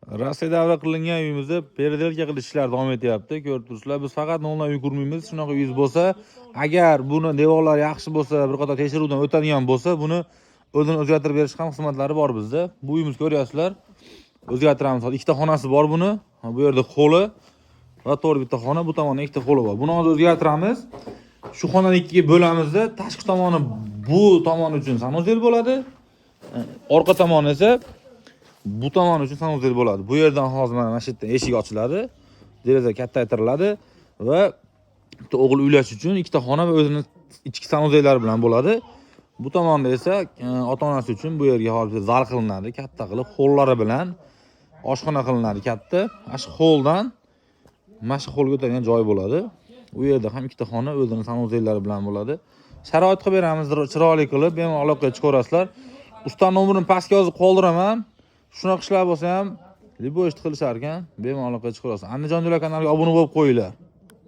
Rossiya davra qilingan uyimizda переделка qilish ishlari davom etyapti. Ko'rib turibsizlar, biz faqat noldan uy qurmaymiz. Shunaqa uyingiz bo'lsa, agar buni devorlari yaxshi bo'lsa, bir qator tekshiruvdan o'tadigan bo'lsa, buni o'zini o'zgartirib berish ham xizmatlari bor bizda. Bu uyimiz, ko'ryapsizlar. O'zgartiramiz. Hozir ikkita xonasi bor buni. Ha, bu yerda xoli va to'g'ri bitta xona, bu tomonda ikkita xoli bor. Buni hozir o'zgartiramiz. Shu xonani ikkiga bo'lamizda, tashqi tomoni bu tomon uchun санузел bo'ladi. Orqa tomoni esa bu tomon uchun санузел bo'ladi. Bu yerdan hozir mana shu yerdan eshik ochiladi. Deraza kattaytiriladi va bitta o'g'il uylash uchun ikkita xona va o'zini ichki санузел lari bilan bo'ladi. Bu tomonda esa ota-onasi uchun bu yerga hozir zal qilinadi, katta qilib, xollari bilan oshxona qilinadi katta. Mana shu holdan mana shu holga o'tadigan joy bo'ladi. U yerda ham ikkita xona o'zini санузел lari bilan bo'ladi. Sharoit qilib beramiz, chiroyli qilib, bemalol aloqaga chiqaverasizlar. Usta nomerini pastga yozib qoldiraman. Shunaqa ishlar bo'lsa ham, любой ishni qilishar ekan, bemalol aloqaga chiqaverasiz. Andijon kanaliga obuna bo'lib qo'yinglar.